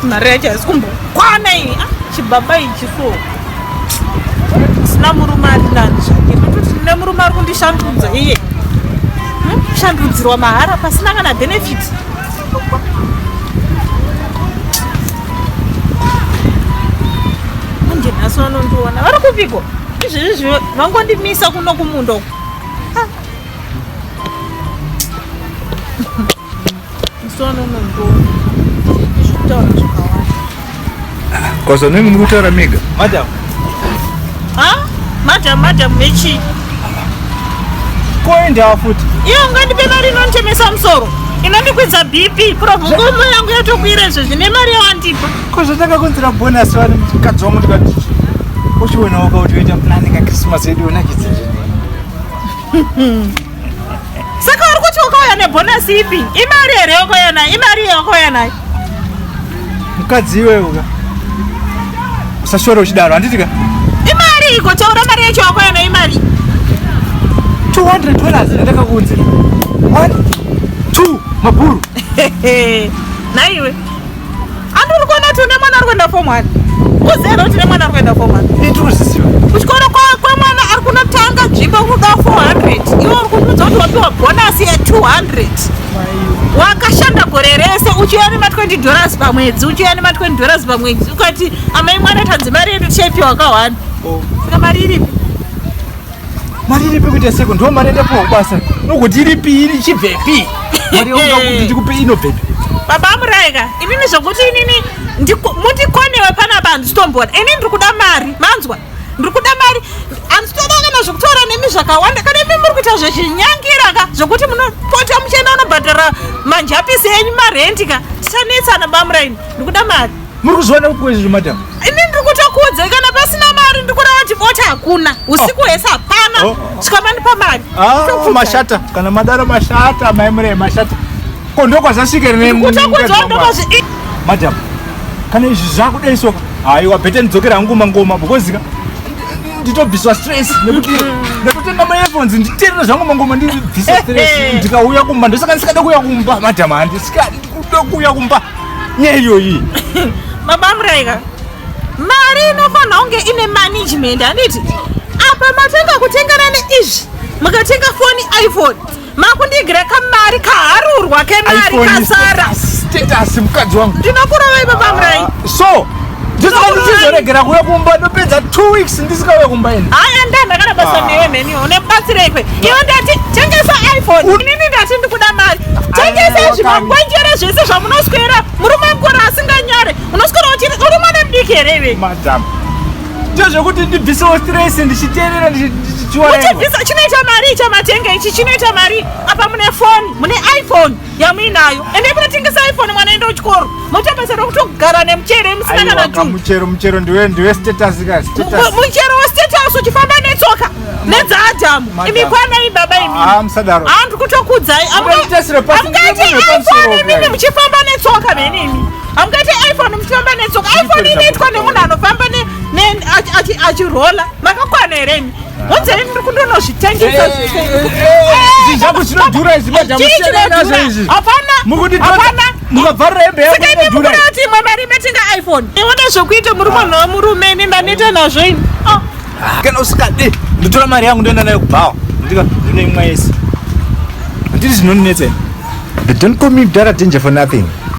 Mari yacho haisi kumbokwana iyi. Ah, chibaba ichi so. Sina murume ari nani zvake. Ndototi ndine murume ari kundishandudza iye. Hmm? Kushandudzirwa mahara pasina kana benefit. Manje nhasi vanondiona. Vari kupiko? Izvezvi vangondimisa kuno kumunda uku. Ah. Kosa nemi muri kutaura mega. Madam. Ha? Madam, madam mechi. Koendawo futi. Iwe ungandipe mari inonditemesa musoro. Inondikwidza BP. Provokomo yangu yatokwira izvezvi nemari yawandipa. Ko zvatakakonzera bonus wani mukadzi wangu ndikati uchionawo ka kuti uita plan ka Christmas yedu unakidza zvine. Saka uri kuti wakauya nebhonasi ipi? Imari here wakauya nayo? Imari iyo wakauya nayo? Mukadzi iwewe ka. Usashore uchidaro handiti ka? Imari iko taura mari yacho wakauya nayo imari. 200 dollars ndakakuunzira. 1 2 mabhuru. Naiwe. Andi uri kuona kuti une mwana ari kuenda form one. Uziva here kuti une mwana ari kuenda form one? Ini tiri kuzviziva. Kuchikoro kwemwana ari kunotanga nzvimbo kuda 400. Iwe uri kundiudza kuti wapiwa bonus ye 200. Wakashanda gore rese uchiuya nema 20 dollars pamwedzi, uchiuya nema 20 dollars pamwedzi. Ukati amai mwana tanzi mari yedu tichaipiwa ka one. Oh. Saka mari iripi? Mari iripi kuita seko ndo mari yandapiwa kubasa. Nokuti iripi iri ichibvepi? Mari yaunga kuti ndikupe inobvepi? Baba Muraika, inini zvokuti inini mundikonewe panapa handisitomboda. Inini ndiri kuda mari, manzwa? Ndiri kuda mari, handitoda kana zvekutaura nemi zvakawanda. Kana imi muri kuita zvechinyangira ka, zvokuti munopota muchienda unobhadhara manjapisi enyu marendi ka. Tichanetsana baba Muraini, ndiri kuda mari. Muri kuzviona kupi kwezvizvi madam? Ini ndiri kutokuudzai kana pasina mari ndiri kureva kuti bota hakuna. Usiku oh. hwese hapana. Oh. Svika mandipa mari. Ah, mashata kana madaro mashata mai mure mashata. Ko ndokwazvasvika here Kutokuudzwa ndokwazvi Madam, kana izvi zvakudai soka. Haiwa better ndidzokera hangu mangoma because ka nditobviswa stress nekuti ndatotenga maearphones nditeerera zvangu mangoma ndibvise stress ndikauya kumba ndosaka ndisikada kuuya kumba madam handisikadi kuda kuuya kumba. Nyaya iyoyi. Baba Muraika, mari inofanira kunge ine management handiti? Apa matanga kutengana neizvi, mukatenga foni iPhone, makundigira kamari kaharurwa kemari kasara. Status mukadzi wangu. Ndinokurovai baba Muraika. Ah, so ndosaka ndichizoregera kuuya kumba ndopedza 2 weeks ndisikauya kumba ini. Haya ndanda kana basa ah. newe mheni unebatsira ikwe. Iwe ndati tengesa iPhone. Inini ndati ndikuda mari. Tengesa izvi mangwenjere zvese zvamunoswera. Murume mukuru asinganyare. Unoswera uchiri uri mwana mudiki here iwe? Madam. Ndezvekuti ndibvisewo stress ndichiteerera ndichiwana. Uchibvisa chinoita mari chamatenga ichi chinoita mari. Apa mune phone, mune iPhone yamuinayo. Ende munotengesa iPhone mwana enda kuchikoro. Moita basa rekutogara nemuchero musina kana tu. Muchero muchero ndiwe ndiwe status ka status. Muchero wa status uchifamba netsoka nedzaAdhamu. Imi kwanai baba imi. Ah musadaro. Ah ndiri kutokudzai. Amungaite iPhone imimi muchifamba netsoka mheni imi. Amungaite iPhone muchifamba netsoka. iPhone inoitwa nemunhu anofamba ne achirola. Makakwana here imi? Honzeri ndiri kundonozvitengesa zvese. Zvinhu zvako zvinodhura izvi madam siyana nazvo izvi. Hapana. Mukuti hapana. Mukabvarura hembe yako inodhura. Saka kuti imwe mari imetenga iPhone. Ione zvekuita murume mm. wemurume ini ndaneta nazvo ini. Ah. Kana usikade ndotora mari yangu ndoenda nayo kubhawa. Ndika ndinoimwa yese. Handiti zvinondinetsa ini. They don't call me Dara Danger for nothing.